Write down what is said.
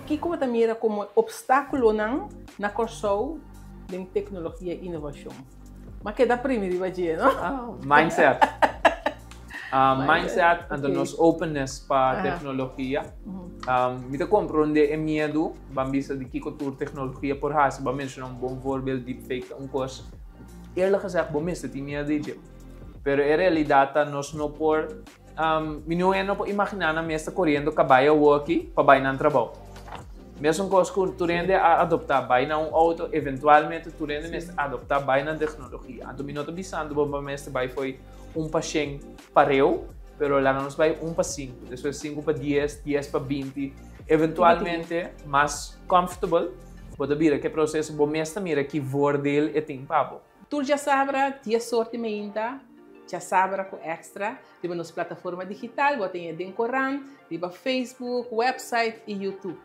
Kiko bo ta mira komo opstákulonan na Kòrsou den teknologia i inovashon? M'a keda primi riba dje, no? Mindset. Mindset, anto nos openness pa teknologia. Mi ta komprondé e miedu, ban bisa di kiko tur teknologia por hasi. Bo a menshoná un bon voorbeeld, deepfake ta un kos. Eerlijk gezegd, bo mester tin miedu di dje. Pero e realidat ta nos no por, mi no no por imaginá nan mes ta koriendo kabai awoki pa bai nan trabou. Mesun kos ku tur hende a adoptá bai na un outo, eventualmente tur hende mester adoptá bai na teknologia. Anto mi no ta bisando bo bo mester bai fo'i un pa shen pareu, pero laga nos bai un pa sinku, despues sinku pa dies, dies pa 20. Eventualmente mas comfortable bo ta bira ku e proseso, bo mes ta mira ki voordeel e tin pa bo. Tur djasabra, 10 or di mainta, Djasabra ku Extra, riba nos plataforma digital, bo tin den korant, riba Facebook, website i YouTube.